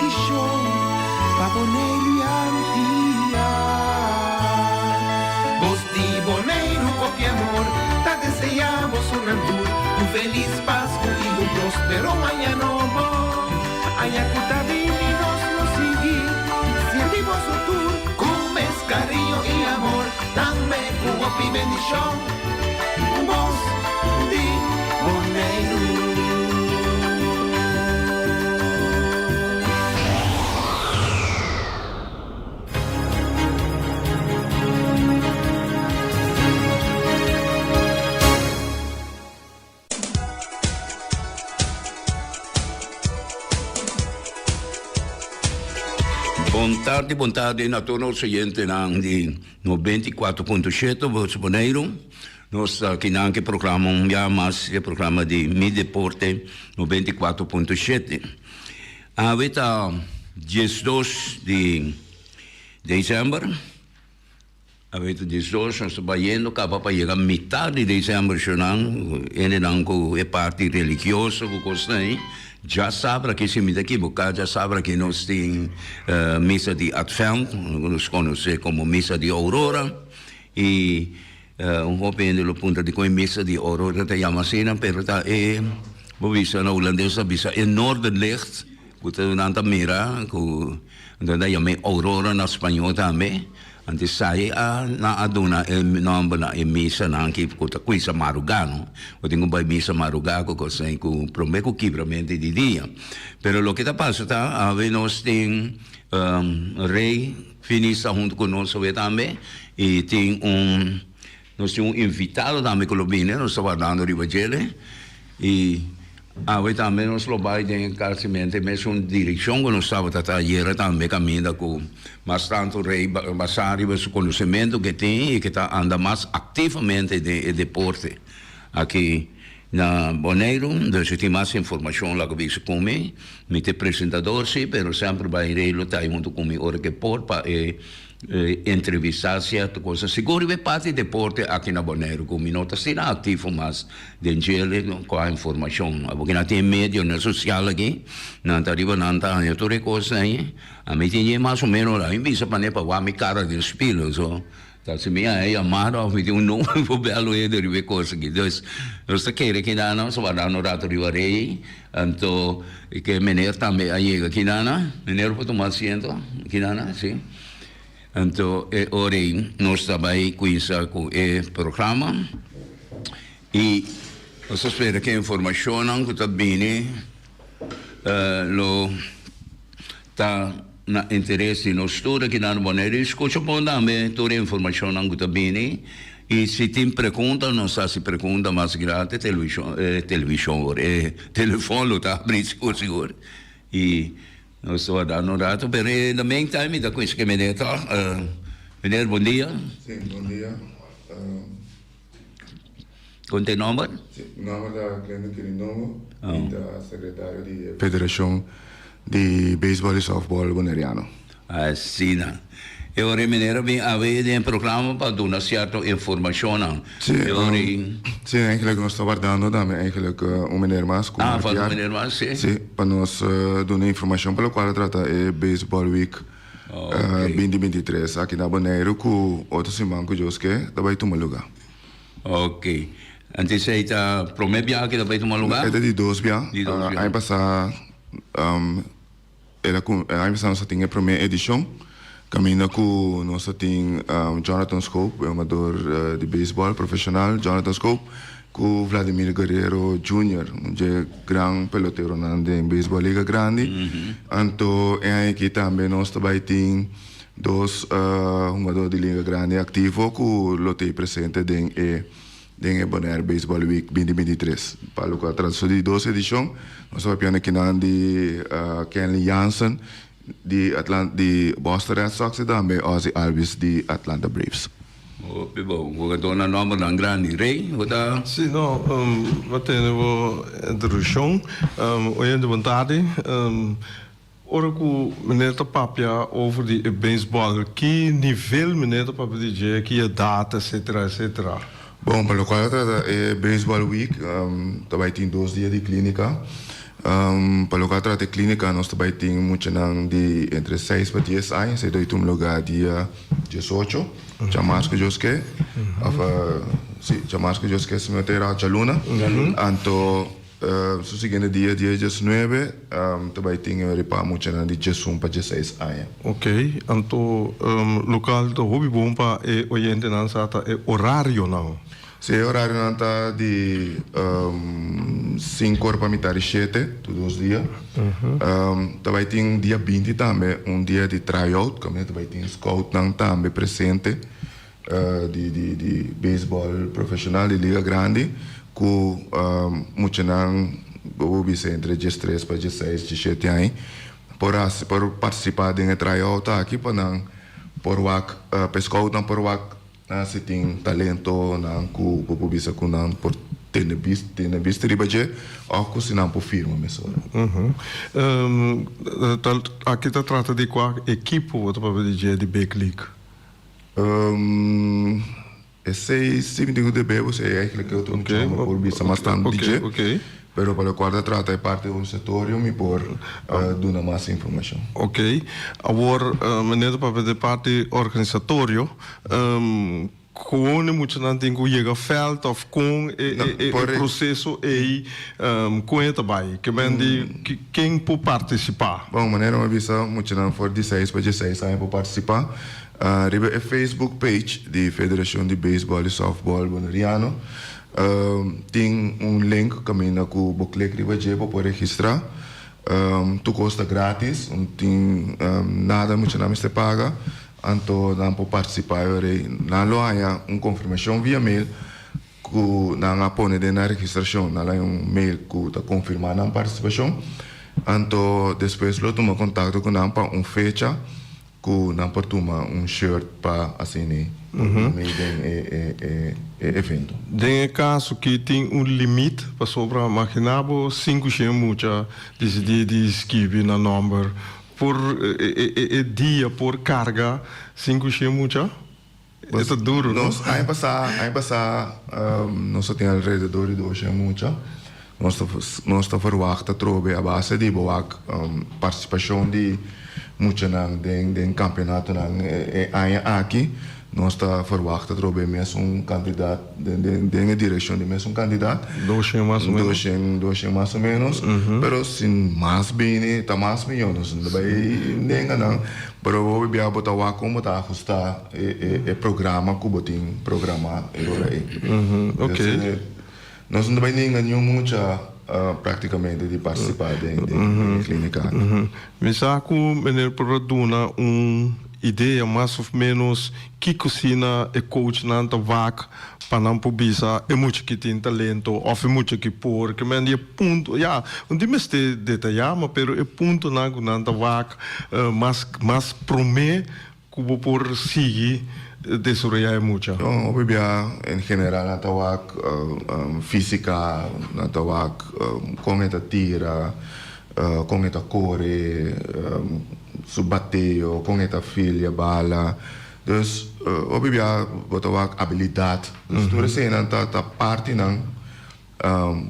bendishon pa Boneiru i Antia. Bos di Boneiru kopi amor ta deseá bosonan tur un felis Pasku i un prospero aña nobo. Aña ku ta bini nos lo sigui sirbi boso tur ku mes kariño i amor, tambe ku hopi bendishon. Bos di Boneiru. Bon tardi, bon tardi na tur nos oyentenan di 94.7 Voz Boneiru. Nos ta kinan ke programa un bia mas, e programa di Mi Deporte 94.7. Awe ta 12 di december. Awe ta 12, nos ta bayendo kaba pa yega mitad di december shunan, hendenan ku e parti religioso ku kosnan ei, djasabra aki si mi ta ekiboká djasabra aki nos tin misa di Advent, ku nos konosé komo misa di Aurora, i un hopi hende lo puntra dikon e misa di Aurora ta yama asina, pero ta e, bo bisa na hulandes ta bisa e Noorderlicht. Ku ta nan ta mira ku nan ta yama e aurora na spañó tambe. Antes sai a nan a duna e nòmber na e misanan ki ku ta kuinsa marugá no. Bo tin ku bai misa marugá ku kos ei ku promé ku kibramentu di dia. Pero loke ta pasa ta awe nos tin Rey Finis ta huntu ku nos awe tambe i tin un nos tin un invitado tambe ku lo bini nos ta wardando riba djele i Awe tambe nos lo bai den casimente mesun direccion cu nos tabata ta ayera tambe caminda cu mas tanto Rey basa riba su conocemento cu e tin y cu ta anda mas activamente den e deporte aki na Boneiru. Dus si tin mas informacion laga bisa cu mi. Mi ta e presentador si, pero semper bai Rey lo ta ahi hunto cu mi ora cu e por pa e entrevistá cierto cosa. Sigur riba e parti deporte aki na Boneiru cu mi no ta asina activo mas den djele kua informacion. Abo ki nan tin e medionan social aki, nan ta riba nan ta haña tur e cosnan ei. Ami tin dje mas o menos a mi bisa pa ne pa wak mi cara den spiel. So ta si mi haña yamada of mi tin un numero mi por bel hende riba e cos aki. Dus nos ta kere kina nos warda un rato riba rei. Anto ke meneer tambe a yega kinana. Meneer por tuma asiento kinana, si. Anto e ora ei nos ta bai kuinsa ku e programa i nos ta spera ku e informashonnan ku ta bini lo ta na interes di nos tur aki na Boneiru i skucha bon tambe tur e informashonnan ku ta bini i si tin pregunta nos ta hasi pregunta mas grandi televishon televishon wor e telefòn lo ta abri sigur sigur i Nos ta warda un rato, pero in the meantime mi ta cuminsa cu meneer toch. Meneer, bon dia. Si, bon dia. Con te nomber? Si, mi nomber ta Clendo Quirindomo, mi ta secretario di e Federacion di Baseball y Softball Boneriano. Asina. E ora e meneer a bin awe den e programa pa duna cierto informacionnan. Si, E ora e. Si, eigenlijk nos ta wardando tambe eigenlijk un meneer mas cu Ah, falta un meneer mas, si. Si, pa nos duna informacion pa locual ta trata e Baseball Week 2023 aki na Boneiru cu otro siman cu Dios ke ta bay tuma luga. Ok. Anto esey ta prome biaha cu ta bay tuma luga? E ta di dos bia. Di dos bia. Aña pasa. El a ku aña pasá nos a tin e promé edishon kaminda ku nos a tin Jonathan Schoop, e hungador di beisbòl profeshonal Jonathan Schoop ku Vladimir Guerrero Junior, un dje gran peloteronan den beisbòl Liga Grandi. Anto e aña aki tambe nos ta bai tin dos hungador di Liga Grandi aktivo ku lo ta presente den e Den e Bonaire Baseball Week 2023, pa loke a trata su di dos edishon, nos ta papiando kinan di Kenley Jansen di di Boston Red Sox i tambe Ozzie Albies di Atlanta Braves. Hopi bon. Bo ta duna nombernan grandi. Rey, bo ta. Si, no, bo a tene bo introduccion. Oyente, bon tardi. Ora ku meneer ta papia over di e beisbòl, ki nivel meneer ta papia di dje, ki edat, etcetera, etcetera? Bon, pa lokual ta trata e Baseball Week, ta bai tin dos dia di klínika. Pa loke a trata e klínika nos ta bai tin muchanan di entre seis pa dies aña, esei ta bai tuma lugá dia diesocho, djamars ku Dios ke, òf si, djamars ku Dios ke si mi no ta erá, djaluna. Anto su siguiente dia, dia diesnuebe, ta bai tin e ripa muchanan di diesun pa dieseis aña. Ok, anto lokal ta hopi bon pa e oyentenan sa ta e orarionan. Si e orarionan ta di sinku ora pa mitad di shete, tur dos dia. Ta bai tin dia binti tambe un dia di try-out, kaminda ta bai tin scoutnan tambe presente di di di beisbòl profeshonal di liga grandi ku muchanan bo por bisa entre diestres pa diesseis, diesshete aña por hasi por partisipá den e try-out aki pa nan por wak pa e scoutnan por wak Nan si tin talento nan ku bo por bisa ku nan por tene bis tene bista riba dje òf ku si nan por firma mesora. Ta aki ta trata di kua ekipo bo ta papia di dje di Big League? Esei si mi tin ku debe bo esei eigenlijk e otro muchanan bo por bisa mas tantu di dje. Pero pa lokual ta trata e parti organisatorio mi por duna mas informashon. Ok. Awor meneer ta papia di parti organisatorio. Kon e muchanan tin ku yega vèlt òf kon e proseso ei kon e ta bai? Ke men di ken por partisipá? Bon, manera mi a bisa muchanan for di seis pa dieseis aña por partisipá. Riba e Facebook page di Federashon di Beisbòl i Sòftbòl Boneriano Tin un link kaminda ku bo klik riba dje bo por registrá. Tur kos ta grátis, no tin nada mucha nan mester paga. Anto nan por partisipá e ora ei. Nan lo haña un konfirmashon via mail ku nan a pone den nan registrashon. Nan lo haña un mail ku ta konfirmá nan partisipashon. Anto despues lo tuma kontakto ku nan pa un fecha. Ku nan por tuma un shirt pa asina por bin mee den e evento. Den e kaso ki tin un limit pasobra magina bo sinku shen mucha disidí di skibi nan nòmber por e dia por karga 500 mucha? E ta duru no? Nos aña pasá aña pasá nos a tin alrededor di 200 mucha. Nos ta nos ta verwagt atrobe a base di bo wak partisipashon di muchanan den den kampionatonan e aña aki. Nos ta verwagt atrobe mesun kantidat den den den e direkshon di mesun kantidat. 200 mas o menos. 200 200 mas o menos. Pero si mas bini ta mas mihó. Nos no ta bai nenga nan. Pero hopi bia bo ta wak kon bo ta ahusta e programa ku bo tin programá e ora ei. Entonces nos no ta bai ninga niun mucha praktikamente di partisipá den e klínika aki. Mi sa ku meneer por a duna un idea mas of ménos kiko asina e coachnan ta wak pa nan por bisa e mucha ki tin talento of e mucha ki por. Ke men di e punto, ya, no tin mester detayá, ma pero e puntonan ku nan ta wak mas mas promé ku bo por sigui desaroyá e mucha. No, hopi bia en general nan ta wak físika, nan ta wak kon e ta tira, kon e ta kore, su bateo, kon e ta filia bala. Dus hopi bia bo ta wak abilidat. Dus tur eseinan ta ta partinan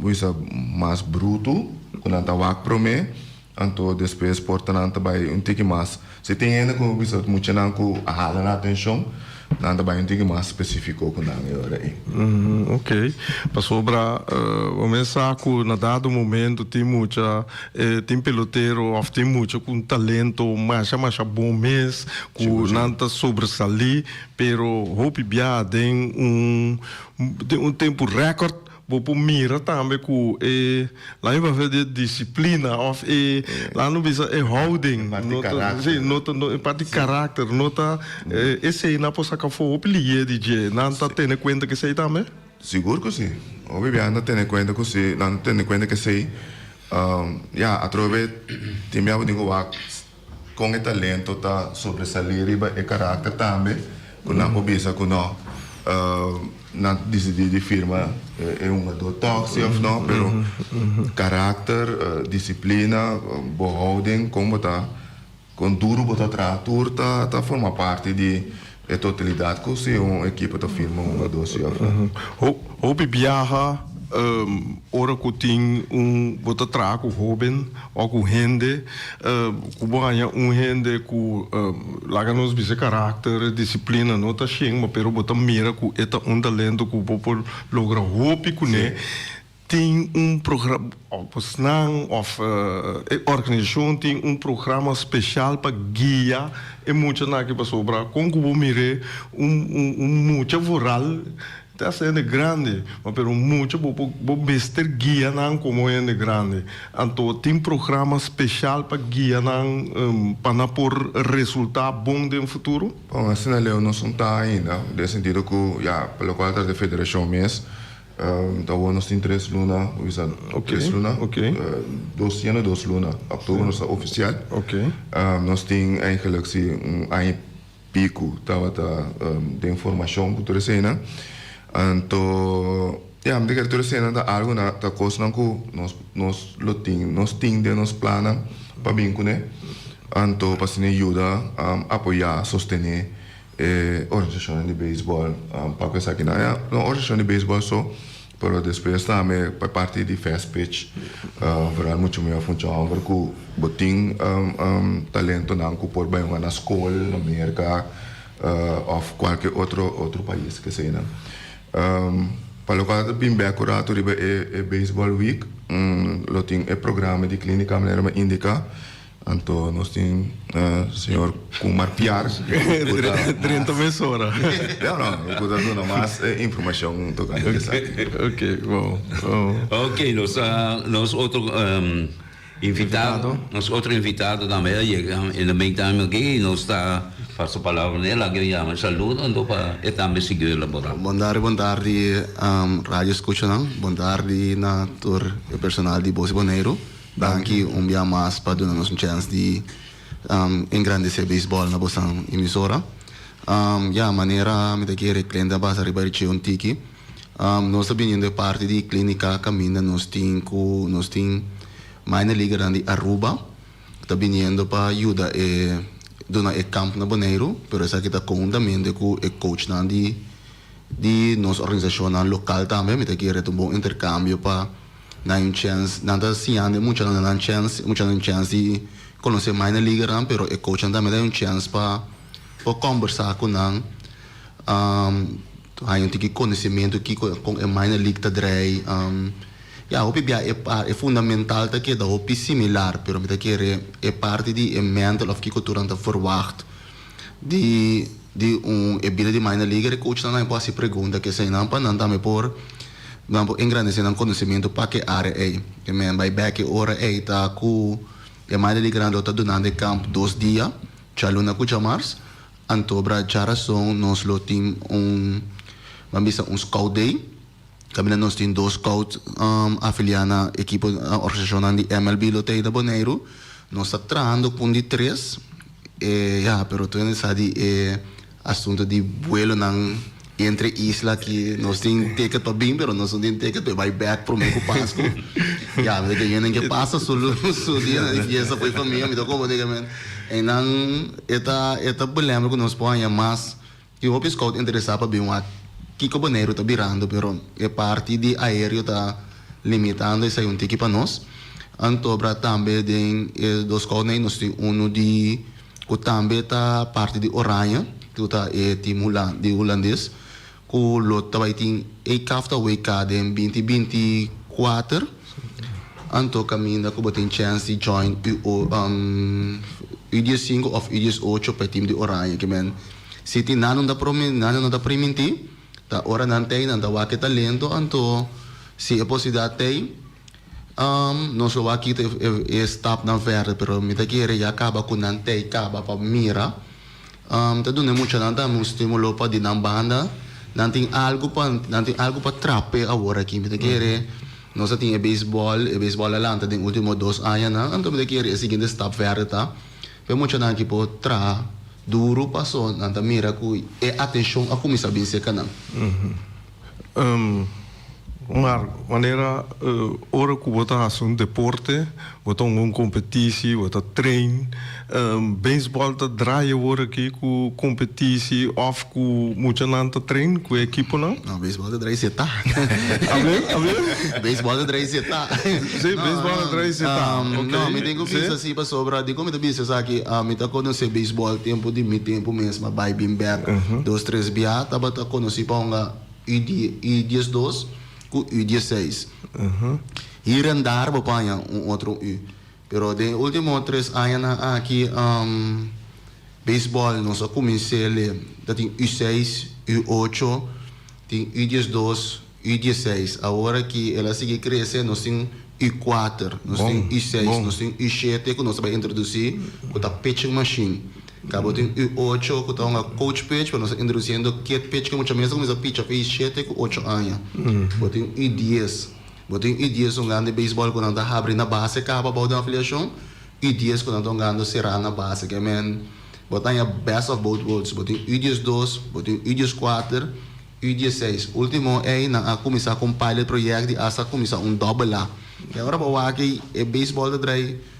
bo bisa mas brutu ku nan ta wak promé, anto despues por ta nan ta bai un tiki mas. Si tin hende ku bisa muchanan ku a hala nan atenshon, nan ta bai un tiki mas spesífiko ku nan e ora ei. Ok. Pasobra bo mes sa ku na dado momento tin mucha E tin pelotero of tin mucha cu un talento masha masha bon mes cu nan ta sobresali pero hopi bia den un den un tempo record bo por mira tambe cu e laat mi papia di disciplina of e laat no bisa e houding no ta si no ta e parti karakter no ta esey nan por saca afo hopi liye di dje nan ta tene cuenta cu esey tambe? Sigur cu si. Hopi bia nan ta tene cuenta cu si nan ta tene cuenta cu esey. Ya, atrobe tin bia bo tin ku wak kon e talento ta sobresalí riba e karakter tambe, ku nan por bisa ku no, nan disidí di firma e hungadó tòg si òf no, pero karakter, disiplina, bo houding, kon bo ta. Kon duru bo ta traha tur ta ta forma parti di e totalidat ku si un ekipo ta firma un hungadó si òf no. Hopi biaha Ora ku tin un bo ta traha ku hóben òf ku hende ku bo haña un hende ku laga nos bisa karakter, disiplina no ta shen ma pero bo ta mira ku e ta un talento ku bo por logra hopi kuné. Tin un programa òf bosnan òf e organisashon tin un programa speshal pa guia e muchanan aki pasobra kon ku bo mir'é un un mucha vooral Ta hasta hende grandi, ma pero mucha bo por bo mester guia nan como hende grandi. Anto tin programa special pa guia nan pa nan por resulta bon den futuro? Bon, asina leu nos no ta ainda, den sentido cu ya, pa locual ta di federacion mes, ta awor nos tin tres luna, bo bisa tres luna, dos siendo dos luna, october nos ta oficial, nos tin eigenlijk si un aña y Piku tabata den formashon ku tur eseinan. Anto, ya, mi ta kere tur eseinan ta algu na, ta kosnan ku nos, nos lo tin, nos tin den nos plannan pa bin kuné. Anto pa asina yuda apoyá, sostené e organisashonnan di beisbòl pa ku esakinan. Ya, no organisashon di beisbòl so, pero despues tambe pa e parti di fast pitch, vooral mucha muhé of mucha hòmber ku bo tin talentonan ku por bai hunga na skol na Merka òf kualke otro otro pais keseinan. Pa lokual ta bin bèk un ratu riba e baseball week lo tin e programa di klínika manera mi a indiká. Anto nos tin señor Kumar Piar ku ta Drenta mes ora. No, no, ku ta duna mas informashon tokante esaki. Ok, bon, bon. Ok, nos ta nos otro invitado, nos otro invitado tambe a yega in the meantime aki y nos ta pasa palabra na el, a ke yama saludo anto pa e tambe sigui elabora. Bon tardi, bon tardi radio escuchanan, bon tardi na tur e personal di Bos di Boneiru. Danki un bia mas pa duna nos un chèns di engrandesé beisbòl na bosan emisora. Ya, manera mi ta kere Clint a basa riba richi un tiki. Nos ta biniendo e parti di klínika kaminda nos tin ku nos tin minor leaguernan di Aruba ta biniendo pa yuda e duna e kamp na Boneiru, pero esaki ta konhuntamente ku e coachnan di di nos organisashonnan lokal tambe. Mi ta kere ta un bon interkambio pa. Nan un chèns, nan ta siñando e muchanan nan chèns, e muchanan un chèns di konosé minor leaguernan, pero e coachnan tambe ta un chèns pa por kòmbersá ku nan, haña un tiki konosementu kiko kon e minor league ta drei. Ya, hopi bia e e fundamental ta keda hopi similar, pero mi ta kere e parti di e mental òf kiko tur nan ta verwagt di di un e bida di minor leaguer e coachnan nan por hasi pregunta keseinan pa nan tambe por Nan por engrandesé nan konosementu pa ke área ei. E men bai bèk e ora ei ta ku e Madre di Gran lo ta dunando e kamp dos dia, djaluna ku djamars. Anto bra djarason nos lo tin un, ban bisa un scout day, kaminda nos tin dos scout afiliá na ekipo, organisashonnan di MLB lo ta ei na Boneiru. Nos ta trahando ku un di tres, e ya, pero tur hende sa di e. Asunto di buelonan entre isla ki nos tin ticket pa bin pero nos no tin ticket pa e bai bek prome ku Pasku. Ya, mi ta ke yenen ke pasa su su dianan di fiesta ku e famia mi ta komo diga men einan e ta e ta belember ku nos por haña mas tin hopi scout interesá pa bin wak kiko Boneiru ta birando pero e parti di aereo ta limitando esei un tiki pa nos. Anto bra tambe den e dos scoutnan ei nos tin unu di ku tambe ta parti di Oranje, ku ta e tim di hulandes, ku lo ta bai tin e kafta WK den binti 24, anto kaminda ku bo tin chèns di join U 15 òf U 18 pa e tim di Oranje. Ke men si tin nan no ta nan no ta primintí, ta ora nan t'ei nan ta wak e talento, anto si e posibilidat t'ei, Nos lo wak kita e stapnan verder pero mi ta kere ya kaba ku nan tei kaba pa mira. Ta duna e muchanan tambe un stimulo pa di nan banda nan tin algu pa nan tin algu pa trape awor aki. Mi ta kere nos a tin e beisbòl, e beisbòl a lanta den ultimo dos añanan anto mi ta kere e siguiente stap verder ta pa e muchanan aki por traha duru paso nan ta mira ku e atenshon a kuminsá bin serka nan. Maar manera ora ku bo ta hasi un deporte, bo ta hunga un kompetisi, bo ta train, beisbòl ta draai awor aki ku kompetisi òf ku muchanan ta train ku e ekiponan? No, beisbòl ta draai setá. Abe? Abe? Beisbòl ta draai setá. Sí, beisbòl ta draai setá. Ok. No, mi tin ku bisa si pasobra dikon mi ta bisa esaki, mi ta konosé beisbòl tempu di mi tempu mes, mi a bai bin bèk dos tres bia tabata konosí pa hunga. U di U 12 ku U 16. Hier en daar bo por haña un otro U. Pero den e ultimo tres añanan aki beisbòl nos a kumins'é le ta tin U seis, U ocho, tin U 12, U 16. Awor aki el a sigui krese nos tin U kuater, nos tin U seis, nos tin U shete ku nos ta bai introdusí ku ta pitching machine. Cabo tin u ocho cu ta hunga coach pitch, pero nos ta introduciendo kid pitch cu mucha mes ta cuminsa picha fe shete cu ocho aña. Bo tin u dies. Bo tin u dies hungando e baseball cu nan ta habri na base caba bou den afiliacion, u dies cu nan ta hungando cera na base. Ke men bo ta haña best of both worlds. Bo tin u 12, bo tin u 14, u 16. Ultimo ey nan a cuminsa cu un pilot project di hasta cuminsa un double A. E ora bo wak e baseball ta drai.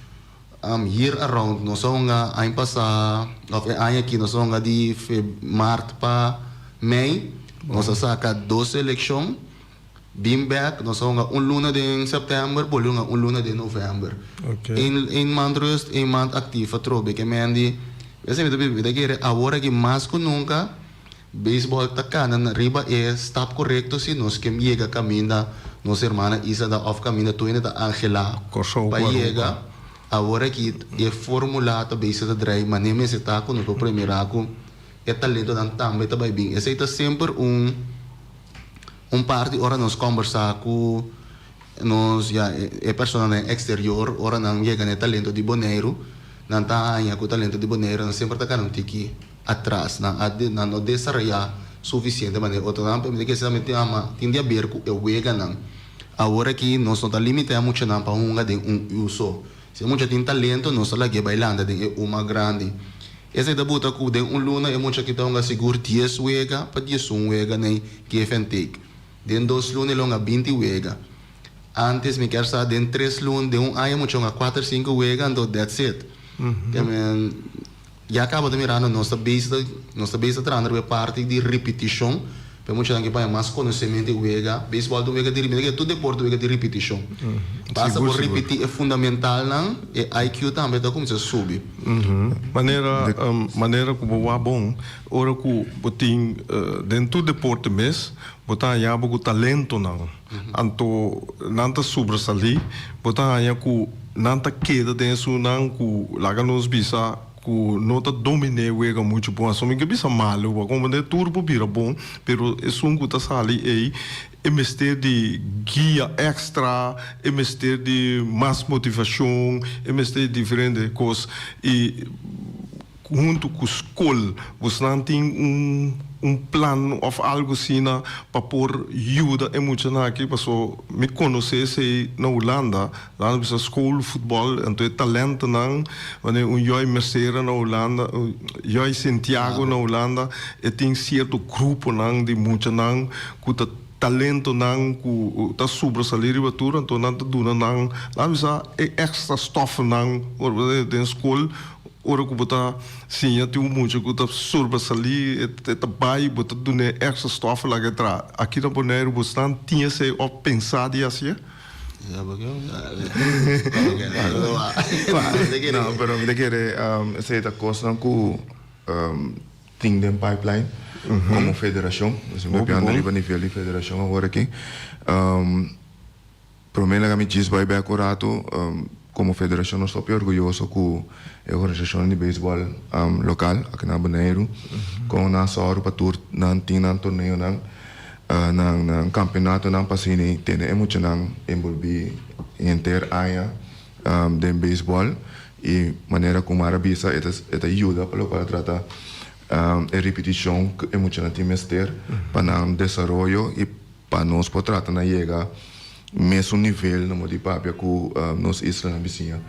Year around nos a hunga aña pasa of e aña aki nos a hunga di feb mart pa mei nos a saca dos seleccion bin bek nos a hunga un luna den september bolbe hunga un luna den november een een maand rust een maand actief atrobe ke mendi esei mi ta mi ta kere awor aki mas ku nunca Beisbòl ta kana na riba e stap korekto si nos ke yega kaminda nos hermana Isa ta òf kaminda tur hende ta anhelá Kòrsou pa ku Aruba. yega. Awor aki e formula ta bezig ta drai manera mester ta ku nos por premirá ku e talentonan tambe ta bai bin. Esei ta semper un un parti ora nos kòmbersá ku nos ya e personanan den eksterior ora nan yega na e talento di Boneiru nan ta haña ku talento di Boneiru nan semper ta kana un tiki atras, nan a nan no desaroyá sufisiente manera otronan permiti ke esaki tin ama tin di haber ku e weganan. Awor aki nos no ta limitá e muchanan pa hunga den un u so. Si e mucha tin talento nos ta lag'é bai landa den e u mas grandi. Esei ta buta ku den un luna e mucha aki ta hunga sigur dies wega pa diesun wega nei give and take. Den dos luna e lo hunga 20 wega. Antes mi kier sa den tres luna den un aña mucha hunga kuater sinku wega anto that's it. Ya caba ta mirando nos ta bezig ta nos ta bezig ta trahando riba e parti di ripiticion pa e muchanan ke paña mas conocemento e wega. Baseball ta un wega di ripiticion, tur deporte ta un wega di ripiticion. Basta Sigur bo sigur. ripiti e fundamentalnan e IQ tambe ta cuminsa subi. Manera manera cu bo wak bon ora cu bo tin den tur deporte mes bo ta haña bo cu talentonan anto nan ta sobresalí bo ta haña cu nan ta keda den esunnan cu laga nos bisa cu no ta dominé wega mucho bon aso mi ke bisa malo bo a comprende tur por bira bon pero esun cu ta sali ey e mester di guia extra e mester di mas motivacion e mester di diferente cos y Huntu ku skol, bosnan tin un un plan òf algu asina pa por yuda e muchanan aki? Paso mi konosé esei na Hulanda, nan a bisa schoolvoetbal, anto e talentonan, wanneer un Joy Mercera na Hulanda, Joy Sintiago na Hulanda, e tin sierto gruponan di muchanan ku ta talentonan ku ta sobresalí riba tur, anto nan ta duna nan, nan a bisa e èkstra stòfnan den skol. Ora ku bo ta siña tin un mucha ku ta sobresalí, e ta bai, bo ta dun'é èkstra stòf laga e traha. Aki na Boneiru bo stan tin esei òf pensá di hasié? No, pero mi ta kere esei ta kosnan ku tin den pipeline komo federashon. Nos ta papia riba nivel di federashon awor aki. Prome laga mi djis bai bek un ratu, komo federashon nos ta hopi orguyoso ku e organisashonnan di beisbòl lokal aki na Boneiru, kon nan sòru pa tur nan tin nan torneonan, nan nan kampionatonan pa asina tene e muchanan enbolbí henter aña den beisbòl i manera ku Mara bisa e ta e ta yuda pa lokual a trata e ripitishon ku e muchanan tin mester pa nan desaroyo i Pa nos por trata na yega mesun nivel no di papia ku nos islanan bisiña.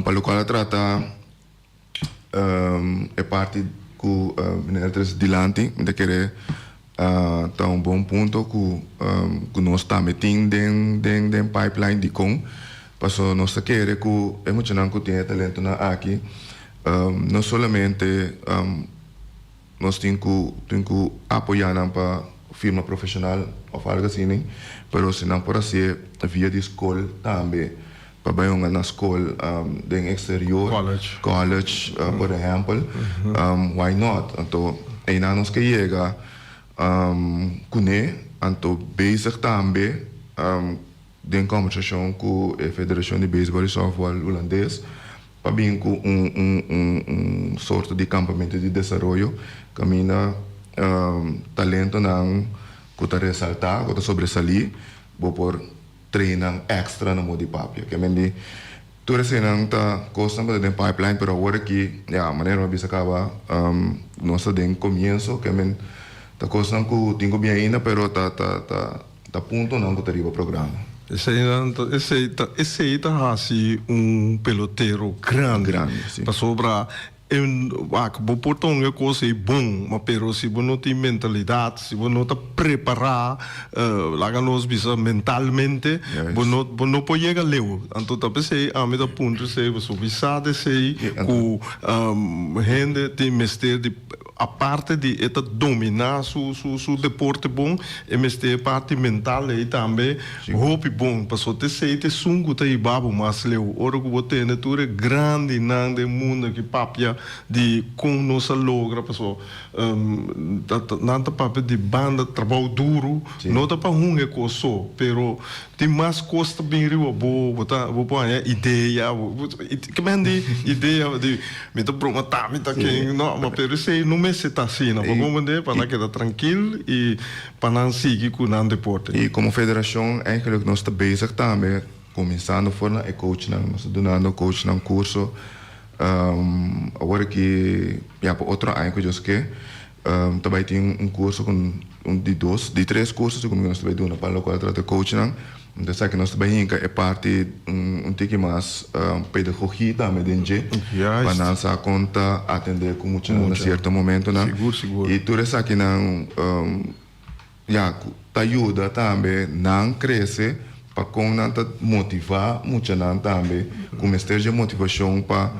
Pa lokual a trata e parti ku meneer a trese dilanti, mi ta kere. Ta un bon punto ku ku nos tambe tin den den den pipeline dikon paso nos ta kere ku e muchanan ku tin e talentonan aki no solamente nos tin ku tin ku apoya nan pa firma profeshonal òf algu asina pero si nan por hasié via di skol tambe pa bai hunga na skol den exterior, College. College por ehempel, why not? Anto einan nos ke yega kuné, anto bezig tambe den kombersashon ku e federashon di beisbòl i sòftbòl hulandes pa bin ku un un un un sorto di kampamentu di desaroyo kaminda talentonan ku ta resaltá, ku ta sobresalí bo por Treinnan extra na modo di papia. Ke men di tur eseinan ta kosnan ku ta den pipeline pero awor aki ya manera mi a bisa kaba nos ta den komienso ke men ta kosnan ku tin ku bin ainda pero ta ta ta ta puntonan ku ta riba programa. Eseinan ta esei ta esei ta hasi un pelotero grandi. Grandi, si. Pasobra E wak, bo por ta un e kos ei bon, ma pero si bo no tin mentalidat, si bo no ta prepará, laga nos bisa mentalmente, bo no bo no por yega leu. Anto ta p'esei ami ta puntra esei, pasobra mi sa di esei ku hende tin mester di aparte di e ta dominá su su su deporte bon, e mester e parti mental ei tambe hopi bon, pasobra ta esei ta esun ku ta hiba bo mas leu. Ora ku bo tende tur e grandinan den mundu aki papia di kon nos a logra, pasobra nan ta papia di banda trabou duru, no ta pa hunga e kos so, pero tin mas kos ta bin riba bo, bo ta bo por haña idea, ke men di idea di mi ta broma ta mi ta ken, no, ma pero esei no mester ta asina, bo comprende? Pa nan keda trankil i pa nan sigui ku nan deporte. I komo federashon eigenlijk nos ta bezig tambe kuminsando for na e coachnan, nos ta dunando coachnan kurso awor aki ya pa otro aña ku Dios ke ta bai tin un kurso ku un di dos di tres kurso segun mi ku nos ta bai duna pa lokual ta trata coachnan. Enton esaki nos ta bai hinka e parti un tiki mas pedagogia tambe den dje pa nan sa kon ta atende ku muchanan na sierto momentonan. I tur esakinan ya ta yuda tambe nan krese pa kon nan ta motiva muchanan tambe ku mester dje motivashon pa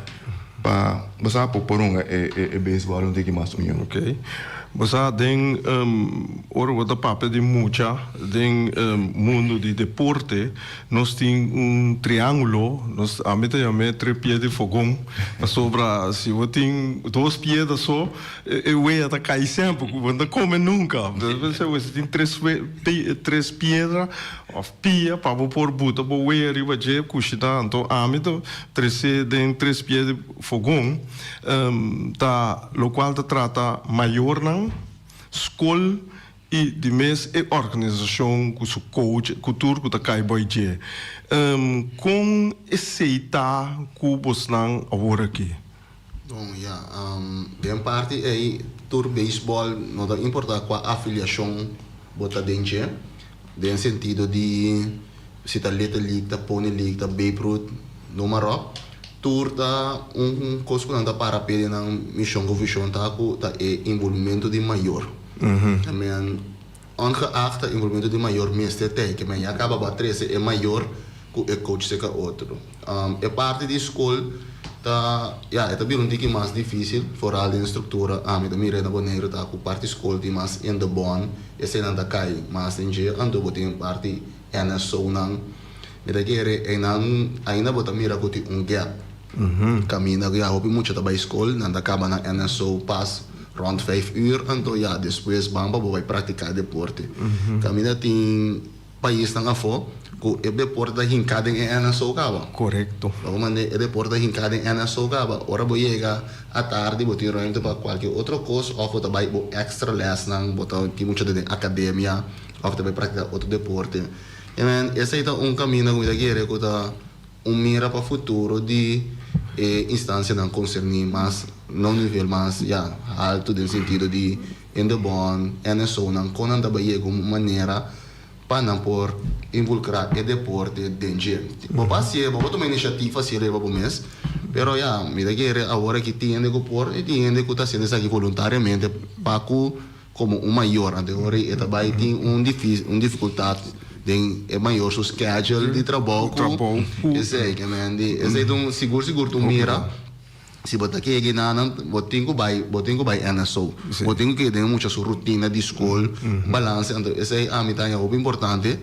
pa bo sa por por hunga e beisbòl un tiki mas mihó. Bo sa den ora bo ta papia di mucha den mundu di deporte nos tin un triangulo, nos ami ta yam'é tres pie di fogon, pasobra si bo tin dos pieda so e wea ta kai semper ku bo no ta kome nunka. Si tin tres tres piedra òf pia pa bo por buta bo wea riba dje kushina, anto ami ta trese den tres pie di fogon. Ta locual ta trata mayornan, scol y di mes e organisacion cu su coach cu tur cu ta cay boy dje. Con esey ta cu bosnan awor aki? Bon, ya. Den parti ey tur baseball no ta importa cua afiliacion bo ta den dje, den sentido di si ta Little League, ta Pony League, ta Babe Ruth, noem maar op. Tur ta un kos ku nan ta para p'e den nan mishon ku vishon ta ku ta e involvimentu di mayor. Ta men ongeacht ta involvimentu di mayor mester ta ke men ya kaba bo a trese e mayor ku e coach seka otro. E parti di skol ta ya e ta bira un tiki mas difisil foral den struktura ami ta mira na Boneiru ta ku parti skol tin mas in de bond eseinan ta kai mas den dje anto bo tin parti NSOnan. Mi ta kere einan ainda bo ta mira ku tin un gap. Kaminda ku ya hopi mucha ta bai skol, nan ta kaba nan NSO pas rònt vijf uur, anto ya despues ban pa bo bai praktiká deporte. Kaminda tin paisnan afó ku e deporte ta hinká den e NSO kaba. Korekto. Bo manda e deporte ta hinká den NSO kaba. Ora bo yega atardi bo tin ruimte pa kualke otro kos òf bo ta bai bo èkstra lèsnan, bo ta tin mucha ta den akademia òf ta bai praktiká otro deporte. Amen, esei ta un kaminda ku mi ta kere ku ta un mira pa futuro di e instansianan konserní mas na un nivel mas, ya, haltu den sentido di Indebon, NSOnan, kon nan ta bai yega un manera pa nan por involukrá e deporte den dje. Bo por hasié, bo por tuma inisiativa hasié riba bo mes, pero ya, mi ta kere awor aki tin hende ku por i tin hende ku ta hasiendo esaki voluntariamente pa ku. Komo un mayor anto e ora ei e ta bai tin un un difikultat den e mayor su schedule di trabou ku esei ke men di esei ta un sigur sigur ta un mira si bo ta keda ginanan bo tin ku bai bo tin ku bai NSO bo tin ku keda den e mucha su rutina di skol balance anto esei ami ta haña hopi importante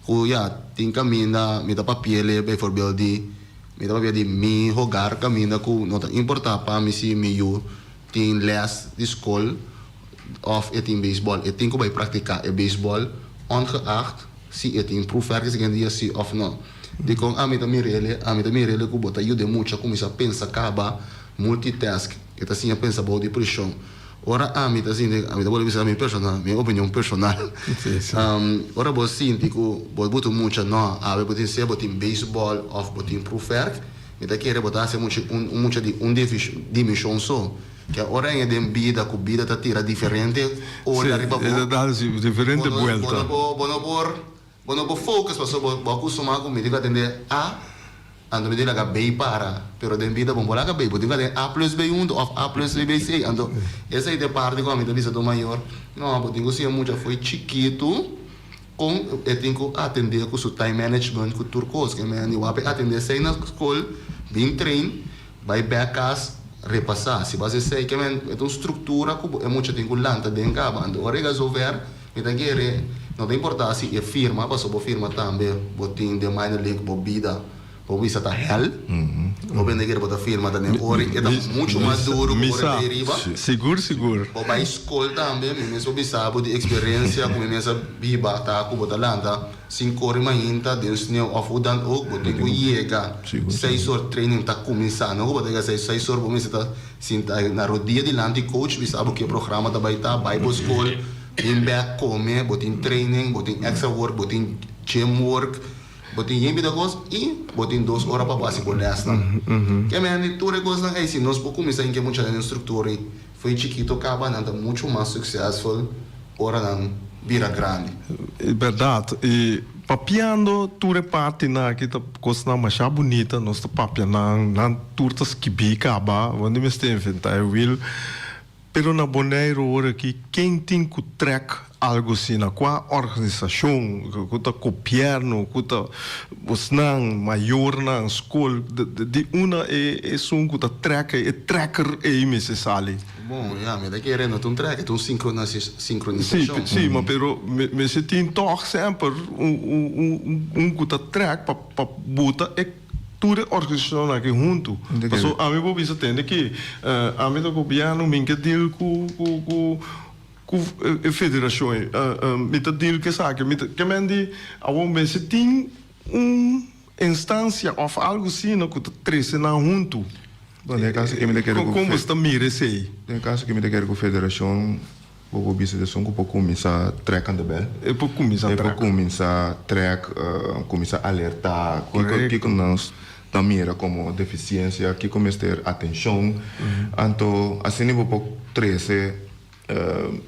ku ya tin kaminda mi ta papiele bijvoorbeeld di mi ta papia di mi hogar kaminda ku no ta importa pa mi si mi yu tin les di skol Of e tin beisbòl, e tin ku bai praktiká e beisbòl ongeacht si e tin proefwerk e siguiente dia si of no. Dikon ami ta mir'el? Ami ta mir'el ku bo ta yuda e mucha kuminsá pensa kaba, multitask, e ta siña pensa bou di preshon. Ora ami ta sinti, ami ta bolbe bisa mi personal, mi opinion personal, ora bo sinti ku bo buta un mucha no, awe bo tin sea bo tin beisbòl of bo tin proefwerk, mi ta kere bo ta hasi e mucha un mucha di un dimenshon so. Ke ora en den bida ku bida ta tira diferente ola riba bo. Sí, e ta dal diferente buelta. Bo no por, bo no por focus pasobra bo a kustumá ku mi tin ku atendé A, anto mi tin laga B para. Pero den bida bo no por laga B, bo tin ku atendé A plus B huntu òf A plus B B C. Anto esei ta e parti ku ami ta bisa tur mayor, no, bo tin ku siña mucha fo'i chikitu kon e tin ku atendé ku su time management ku tur kos. Ke men di wak e atendé esei na skol, bin train. Bai bek kas, repasá. Si bo hasi esei, ke men e ta un struktura ku bo e mucha tin ku lanta den kaba. Anto ora yega zover, mi ta kere, no ta importá si e firma, pasobra bo firma tambe bo tin den minor league bo bida, bo bisa ta hèl. Bo bende kere bo ta firma ta den ora e ta muchu mas duru ku ora e ta ei riba. Sigur, sigur. Bo bai skol tambe, mi mes por bisa bo di eksperensia ku mi mes a biba ta ku bo ta lanta. Sin kore mainta den sneu of hoe dan ook bo tin ku yega seis or training ta kuminsá no ku bo ta yega seis seis or bo mester ta sinta na rodia dilanti coach bisa bo ke programa ta bai ta bai bo skol bin bek kome bo tin training bo tin extra work bo tin gym work bo tin yen bida kos i bo tin dos ora pa bo hasi bo lèsnan ke mende tur e kosnan ei si nos por kuminsá hinka e muchanan den struktura ei Fo'i chikito kaba nan ta mucho mas successful ora nan bira grandi. E berdad. E papiando tur e partinan aki ta cosnan masha bunita, nos ta papia nan, nan tur ta skibi caba, bo no mester inventa e wiel. Pero na Boneiru ora aki ken tin cu trek algo asina? Cua organisacion, cu ta gobierno, cu ta bosnan, mayornan, skol, di una e esun ku ta trek ei, e trekker ei mester sali. Bon, ya, mi ta kere no ta un trekker, ta un sinkronisashon. Sí, sí, ma pero mester tin tòg semper un ku ta trek pa pa buta e tur e organisashonnan aki huntu. Pasobra ami por bisa tende ki ami ta gobièrnu, mi ke deal ku ku ku Ku e federashon ei mi ta deal ku esaki. Mi ta ke men di awor mester tin un instansia òf algu asina ku ta trese nan huntu. Bon, den e kaso aki mi ta kere ku. Kon bo ta mira esei? Den e kaso aki mi ta kere ku federashon bo por bisa esun ku por kuminsá trèk aan de bèl. E por kuminsá trèk. E por kuminsá trèk, kuminsá alertá kiko kiko nan ta mira komo defisiensia, kiko mester atenshon. Anto asina bo por trese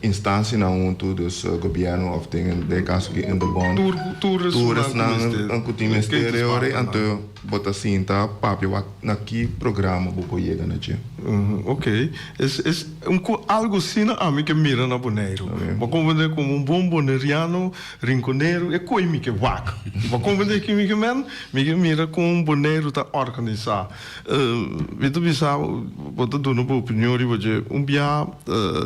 Instancianan huntu, dus gobierno of den e caso aki in de bond, Tur tur esnan cu tin mester e ora anto bo ta sinta papia wak na ki programa bo por yega na dje. Ok, es es un cu algo asina ami ke mira na Boneiru. Bo comprende como un bon boneriano rinconero e coi mi ke wak. Bo comprende ki mi ke men? Mi ke mira con Boneiru ta organisa. Mi ta bisa bo ta duna bo opinion riba dje. Un bia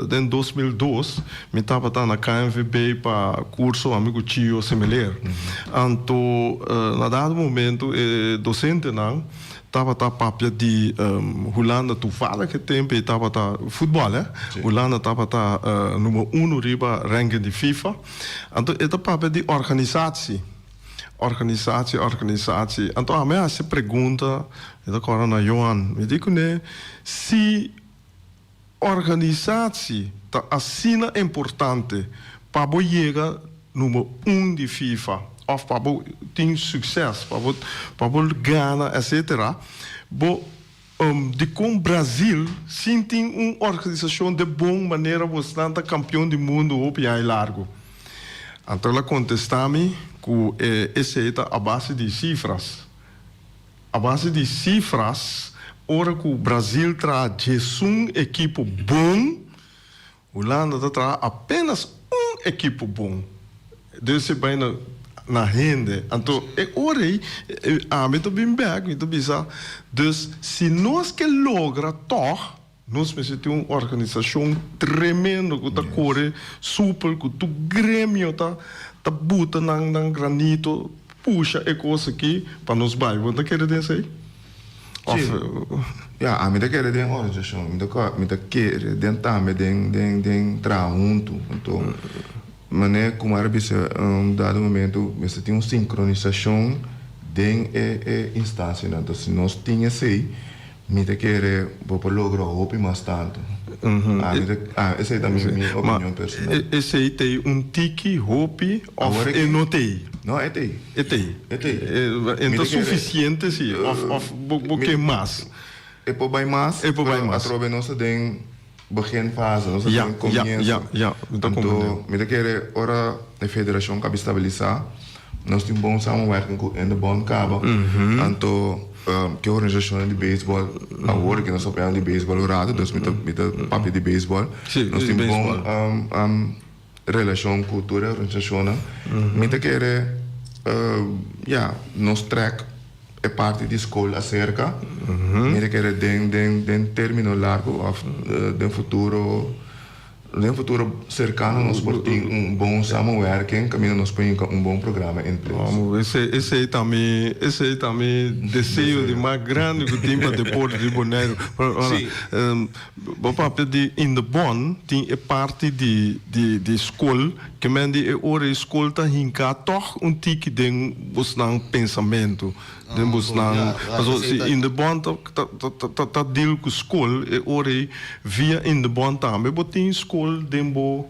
den 2002 mi tabata na KNVB pa kurso ami ku Chio Semeleer. Anto na dado momento e dosentenan tabata papia di Hulanda toevallig e tempo ei tabata futbòl hè. Hulanda tabata number uno riba ranking di FIFA. Anto e ta papia di organisatie. Organisatie, organisatie. Anto ami a hasi pregunta, mi ta kòrda na Johan, mi di kuné, si organisatie ta asina importante pa bo yega number un di FIFA òf pa bo tin sukses, pa bo pa bo gana etcetera, bo dikon Brazil sin tin un organisashon de bon manera bosnan ta kampion di mundu hopi aña largu? Anto el a kontestá mi ku esei ta a base di sifras. A base di sifras, ora ku Brazil traha djesun ekipo bon. Hulanda ta traha apenas un ekipo bon. Dus e bai na na hende. Anto e ora ei ami ta bin bek, mi ta bisa, dus si nos ke logra tòg, nos mester tin un organisashon tremendo ku ta kore supel, ku tur gremio ta ta buta nan nan granito pusha e kos aki pa nos bai. Bo ta kere den esei? Sí. Ya, ami ta kere den organisashon. Mi ta mi ta kere den tambe den den den traha huntu. Anto Manera ku mara bisa un dado momento mester tin un sinkronisashon den e e instansianan. Entonces si nos tin esei mi ta kere bo por logra hopi mas tantu. Ami ta ah esei ta mi mi opinion personal. Ma esei t'ei un tiki hopi of e no t'ei? No e t'ei. E t'ei. E t'ei. E ta sufisiente si of of bo bo ke mas? E por bai mas. E por bai mas. Atrobe nos ta den. Beginfase, nos ta den comienzo. Anto mi ta kere ora e federacion caba stabilisa, nos tin bon samenwerking cu in de bond caba, anto ke organisacionnan di baseball, awor ke nos ta papia di baseball un rato, dus mi ta mi ta papia di baseball, nos tin bon relacion cu tur e organisacionnan, mi ta kere ya nos trek. E parti di skol aserka, mi ta kere den den den termino largu òf den futuro den futuro serkano nos por tin un bon samenwerking kaminda nos por hinka un bon programa in place. Esei esei ta mi esei ta mi deseo di mas grandi ku tin pa deporte di Boneiru. Bo papia di in de bon tin e parti di di di skol ke men di e ora e skol ta hinká tòg un tiki den bosnan pensamentu den bosnan pasobra si in de bon ta ta ta deal ku skol e ora ei via in de bon tambe bo tin skol den bo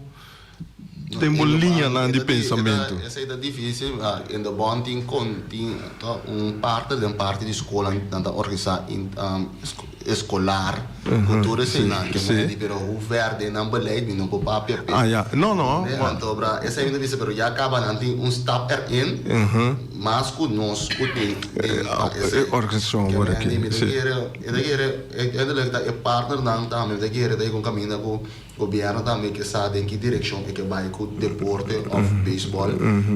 Den bo liñanan di pensamentu. Esei ta difícil. In de bond tin con tin ta un parte den parti di scolnan nan ta organisa escolar cu tur eseinan ke manda di pero hoe ver den nan beleid mi no por papia pe. Ah ya. No no. Anto bra esei mi ta bisa pero ya caba nan tin un stap erin mas cu nos cu tin den pa esei. E organisacion awor aki. Mi ta kere mi ta kere eindelijk ta e partnernan tambe mi ta kere ta yega un caminda cu Gobierno tambe ke sa den ki direccion e ke bai ku deporte of baseball,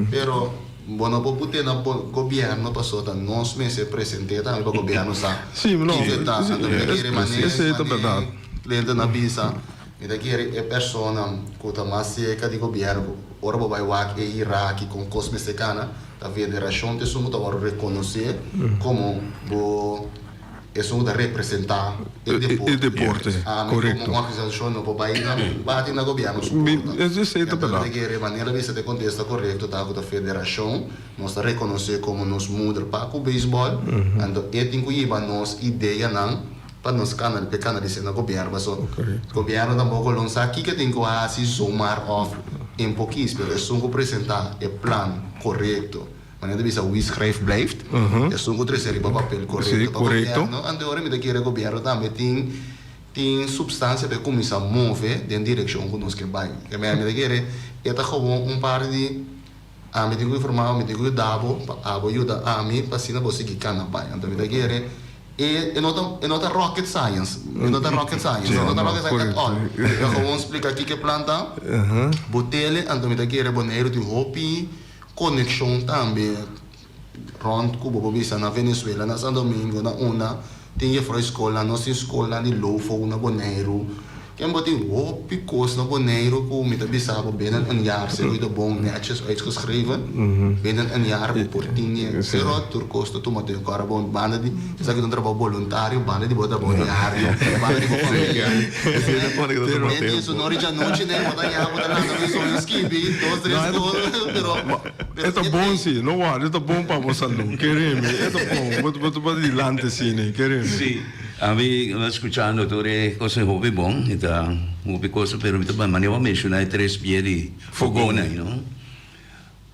pero bo no por put'e na gobierno paso ta nos mester present'e tambe pa gobierno sa kiko e ta. Anto mi ta kere mane mane cliente na bisa, mi ta kere e persona ku ta mas serka di gobierno ku ora bo bai wak e hierarki kon kos mester kana ta federacion ta esun ku ta wòrdu rekonosé komo bo Esun ku ta representá e deporte. E deporte, Ami korekto. komo un organisashon no por bai na bati na gobièrnu su Mi, porta. esei ta Entonces bèrdat. mi ta kere manera bisa ta e kontesta korekto ta ku ta federashon nos ta rekonosé komo nos moeder pa ku beisbòl, anto e tin ku hiba nos ideanan pa nos kana pa e kanalis'é na gobièrnu pasobra gobièrnu tampoko lo sa kiko e tin ku hasi zomaar òf en pokis pero esun ku presentá e plan korekto. Manera ta bisa wie schrijft blijft. Esun ku trese riba papel korekto pa gobièrnu. Anto ora mi ta kere gobièrnu tambe tin tin supstansia pa e kuminsá move den direkshon ku nos ke bai. Ke mi ta kere e ta gewoon un parti di ami tin ku informá bo, mi tin ku yuda bo pa abo yuda ami pa asina bo sigui kana bai. Anto mi ta kere e e no ta e no ta rocket science, e no ta rocket science, e no ta rocket science at all. E ta gewoon splika kiko e plan ta, bo tele anto mi ta kere Boneiru tin hopi. Konekshon tambe rònt ku bo por bisa na Venezuela, na San Domingo, na unda tin jefrou skolnan, nos tin skolnan di LOFO na Boneiru. Ken bo tin hopi kos na Boneiru ku mi ta bisa bo binnen un jaar si bo ta bon netjes uitgeschreven, binnen un jaar bo por tin e. Pero tur kos ta tuma tempu. Ora bo banda di esaki ta un trabou boluntario, banda di bo trabou diario, banda di bo familia. Pero eso no richa nochi ne, bo ta ya bo ta lanta bo soño skibi dos tres kos pero E ta bon si, no wòrdu, e ta bon pa bo salú, kere mi, e ta bon, bo bo ta dilanti asina, kere mi. Si, ami skuchando tur e kosnan hopi bon, e ta hopi kos, pero mi ta manera bo a menshoná e tres pie di fogona, you know.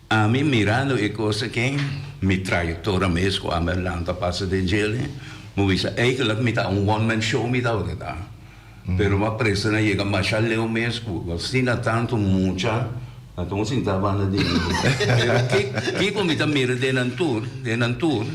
Ami mirando e kos aki, mi trayektoria mes ku ami a lanta pasa den djele, mi bisa eigenlijk mi ta un one man show mi tabata ta. Pero mi a presta na yega masha leu mes ku asina tantu mucha a tuma sinta banda di mi. Pero kiko mi ta mira den nan tur, den nan tur,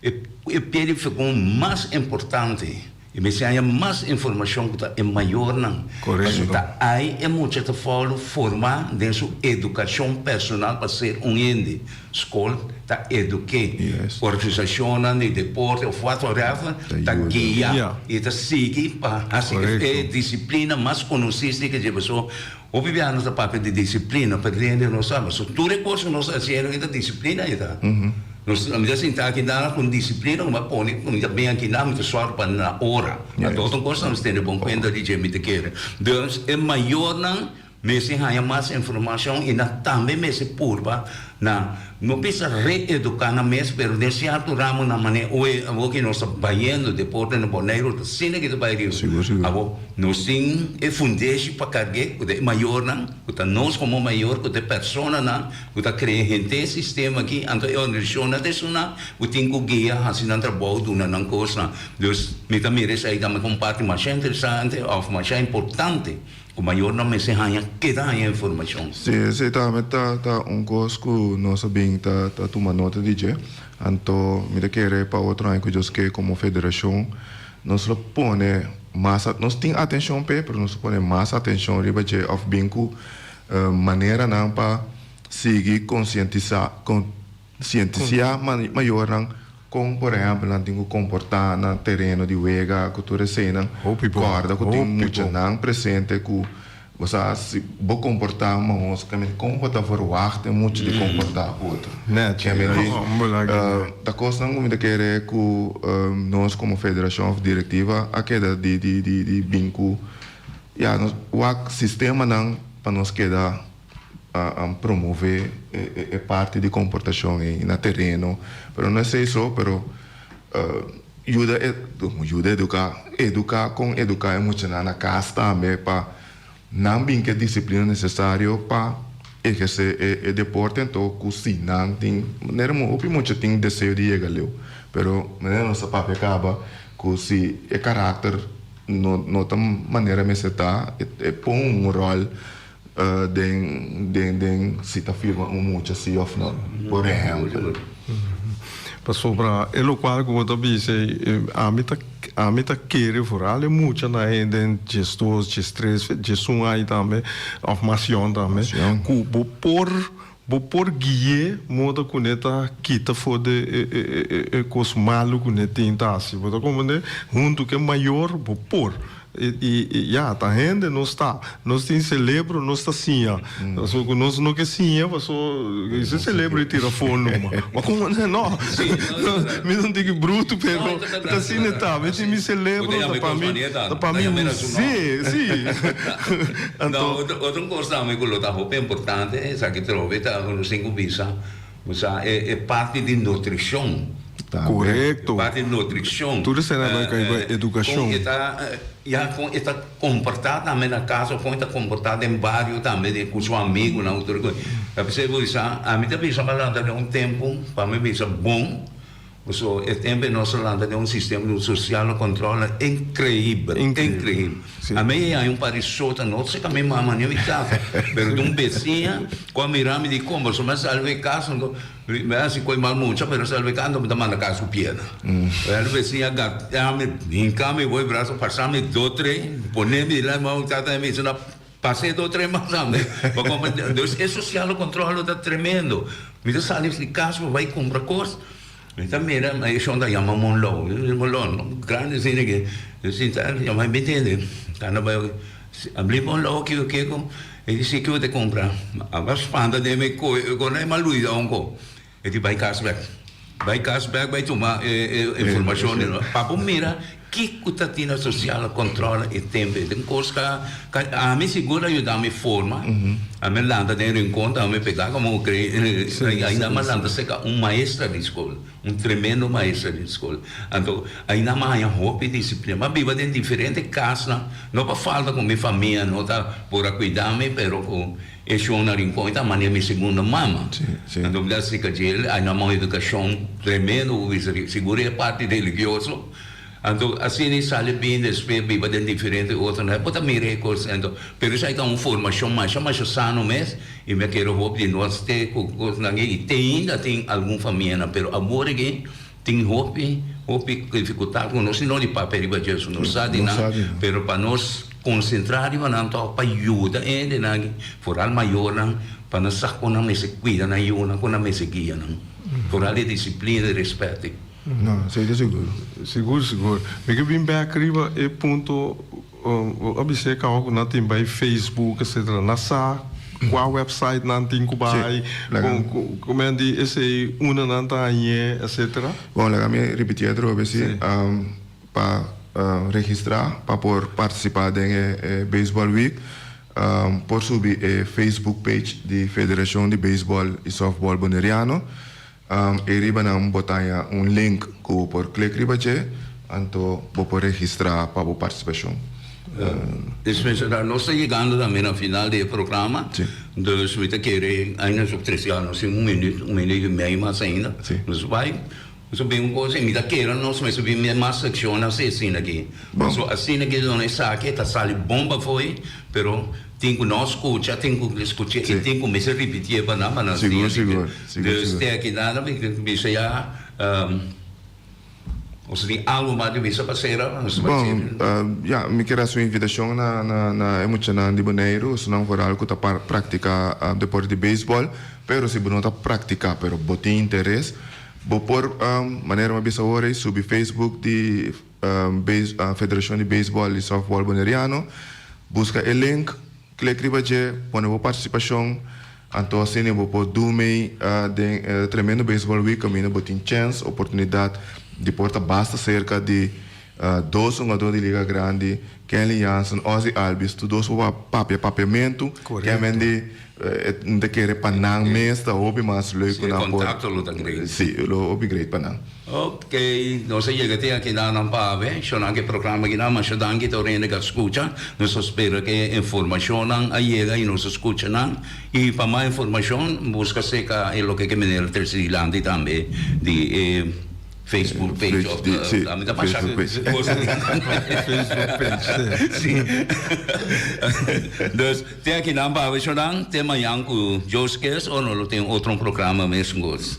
e pie di fekon mas importante. E mester haña mas informashon ku ta e mayornan. Korekto. Ta ai e mucha ta fòlu formá den su edukashon personal pa ser un hende. Skol ta eduk'é. Organisashonnan di deporte òf whatever ta guia i ta sigui pa hasi e disiplina mas konosí si ke dje. Pasobra hopi biaha nos ta papia di disiplina pero tin hende no sa. Pasobra tur e kos ku nos ta hasiendo aki ta disiplina e ta. Nos mi ta sinta aki nan ku un disiplina ku mi a pone ku mi ta bin aki nan mi ta sòru pa na ora. Anto otro kos nos tene bon kuenta di dje mi ta kere. Dus e mayornan mester haña mas informashon i nan tambe mester purba na no bisa reeduká nan mes pero den sierto ramo nan manera oe awor ki nos ta bayendo deporte na Boneiru ta asina ki ta bai riba. Awor nos tin e fundeshi pa karg'é ku ta e mayornan ku ta nos komo mayor ku ta e personanan ku ta krea henter e sistema aki anto e organisashonnan ta esunnan ku tin ku guia hasi nan trabou duna nan kosnan. Dus mi ta mira esei tambe komo parti masha interesante òf masha importante. Ku mayornan mester haña keda haña informashon. Sí, esei tambe ta ta un kos ku nos a bin ta ta tuma nota di dje. Anto mi ta kere pa otro aña ku Dios ke komo federashon nos lo pone mas nos tin atenshon p'e pero nos lo pone mas atenshon riba dje òf bin ku maneranan pa sigui konsientisá Sientisiá mayornan kon por ehèmpel nan tin ku komportá na tereno di wega ku tur eseinan. Kòrda ku tin muchanan presente ku bo sa si bo komportá mahos kon bo ta verwagt e mucha di komportá otro. Ta kosnan ku mi ta kere ku nos komo federashon òf direktiva a keda di di bin ku ya nos wak sistemanan pa nos keda a promove e parti di komportashon ei na tereno, pero no esei so, pero yuda yuda eduká, eduká kon eduká e muchanan na kas tambe pa nan bin ku e disiplina nesesario pa ehersé e deporte, anto ku si nan tin manera hopi mucha tin deseo di yega leu, pero manera nos a papia kaba ku si e karakter no ta manera mester ta e pon un ròl Den den den si ta firma un mucha si of no, por ehempel. Pasobra e lokual ku bo ta bisa ei, ami ta ami ta kere vooral e muchanan ei den diesdos, diestres, diesun aña tambe òf mas yòn tambe, ku bo por bo por gui'é moda ku ne ta kita for di e e e kos malu ku ne tin ta hasi. Bo ta komprendé? Huntu ku e mayor bo por. I ya, ta hende nos ta. Nos tin celebro, nos ta siña. Pasobra ku nos no ke siña, pasobra e celebro e tira afó numa. Ma komo no, mi ta un tiki brutu, pero ta asina e ta. Mi tin mi celebro, ta pa mi, ta pa mi us'é, si. Anto. Otro kos tambe ku lo ta hopi importante, esaki trobe ta ku nos tin ku bisa, bo sa e parti di nutrishon. Korekto. Parti di nutrishon. Tur esei nan bai kai pa edukashon. Kon e ta, ya kon e ta komportá tambe na kas òf kon e ta komportá den bario tambe ku su amigunan ku tur kos. Ta p'esei bo bisa, ami ta bisa pa lanta den un tempu pa mi bisa bon, pasobra e tempu ei nos a lanta den un sistema di un sosial kòntròl inkreibel, inkreibel. Ami a haña un par di sota, no seka mi mama ni mi tata, pero di un besiña ku a mira mi di kon, pasobra mi a sali for e kas anto. Mi a hasi koe mal mucha pero salve kando mi ta manda kas ku piedra. El vecin a gatea mi, hinka mi bo e braso, pasa mi do tre, pone mi la mao tata mi dice na pase do tre mas tambe. Bo comprende? Dus e sociale controle lo ta tremendo. Mi ta sali di kas pa bai kumpra kos, mi ta mira e shon ta yama Monlou, Monlou grandi asina ke, mi sinta yama mi tende, kanda bai abri Monlou kiko kiko. E di si kico te compra? A ba spanta den mi coe e con e maluida onco. E di bay cas bek. Bay cas bek bay tuma e informacion di nos. Pa bo mira kico ta tin na social control e tempo e tin cos ca ami sigur a yuda mi forma. Ami lanta den rincon ta mi pega como cree ainda mi a lanta cerca un maestra di school. Un tremendo maestra den skol. Anto ainda mi a haña hopi disiplina. Mi a biba den diferente kasnan, no pa falta ku mi famia no ta por a kuida mi, pero ku e shon na Rincon e ta manera mi segundo mama. Anto mi ta sika djel, ainda mi a un edukashon tremendo, bo bisa sigur e parti religioso. Anto asina e sali bin despues biba den diferente otronan. Bo ta mira e kos anto. Pero esaki ta un formashon masha masha sano mes i mi a kere hopi di nos te ku kosnan ei i te ainda tin algun famianan pero awor aki. Tin hopi, hopi dificultad cu nos no di papia riba dje, so nos sa di nan, pero pa nos concentra riba nan tok pa yuda e hendenan aki, foral mayornan, pa nan sa con nan mester cuida nan yunan, con nan mester guia nan, foral e disciplina y respet. No, esey ta sigur. Sigur, sigur. Mi ke bin bek riba e punto Bo a bis'é kawa ku nan tin bai Facebook etcetera. Nan sa kua website nan tin ku bai, ku men di esei unda nan ta hañ'é etcetera. Bon, laga mi ripitié atrobe si pa registrá pa por partisipá den e Baseball Week por subi e Facebook page di Federashon di Beisbòl i Sòftbòl Boneriano. E riba nan bo ta haña un link ku bo por klik riba dje, anto bo por registrá pa bo partisipashon. Dus menshoná, nos ta yegando tambe na final di e programa, dus mi ta kere ainda nos trese nos tin un minuut, un minuut i mei mas ainda, nos bai, nos a bin un kos i mi ta kere nos mester bin mas sekshonnan así asina aki, pasobra asina ki duna esaki ta sali bon pafoi, pero. Tin ku no skucha, tin ku skuch'é i tin ku mester ripitié pa nan pa nan siña. Sigur, sigur, Dus te aki nan mi bisa ya, nos tin algu mas di bisa pa sera, nos ta bai sera. Bon, ya, mi kier hasi un invitashon na na na e muchanan di Boneiru, esnan vooral ku ta praktiká deporte di beisbòl, pero si bo no ta praktiká pero bo tin interes, bo por, manera mi a bisa awor ei, subi Facebook di Federashon di Beisbòl i Sòftbòl Boneriano. Buska e link, klik riba dje, pone bo partisipashon, anto asina bo por du mei den e tremendo Baseball Week kaminda bo tin chèns, oportunidat di por ta basta serka di dos hungadó di Liga Grandi, Kenley Jansen, Ozzie Albies, tur dos por papia papiamentu, kemen di e ta kere pa nan mes ta hopi mas leuk ku nan por. Si, e kontakto lo ta great. Si, lo hopi great pa nan. Ok, nos a yega te aki nan pa awe, shonan ke programa aki nan, masha danki ta ora hende ka skucha, nos ta spera ke e informashonnan a yega i nos a skucha nan, i pa mas informashon buska seka e loke ke meneer a trese dilanti tambe di e Facebook page of mi ta pasha Facebook page si dus te aki nan pa awe shonan te mañan ku Dios kies o no lo tin otro programa mes ngos.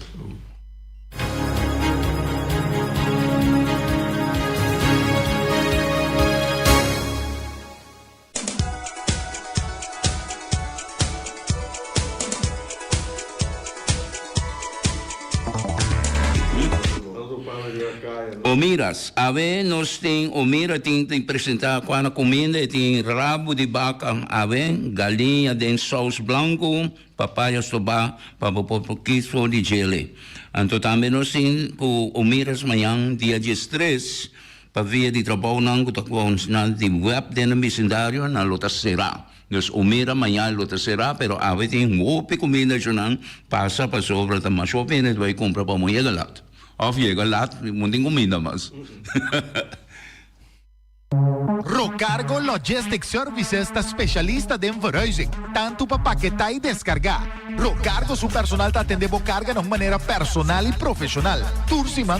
Omiras, awe nos tin Omira tin tin presenta kua na kuminda e tin rabu di baka awe, galiña den sous blanku. Papaya stobá pa bo por por kis for di djele. Anto tambe nos tin ku Omiras mañan dia diestres pa via di trabounan ku ta konsnan di web den e bisindario nan lo ta será. Dus Omira mañan lo ta será pero awe tin hopi kuminda shunan pasa pasobra ta masha hopi hende ta bai kumpra pa bo yega lat. Òf yega lat bo no tin kuminda mas. Rocargo Logistic Services ta specialista den verhuizing, tantu pa paketá i deskargá. Rocargo su personal ta atendé bo karga na un manera personal i profeshonal. Tur siman.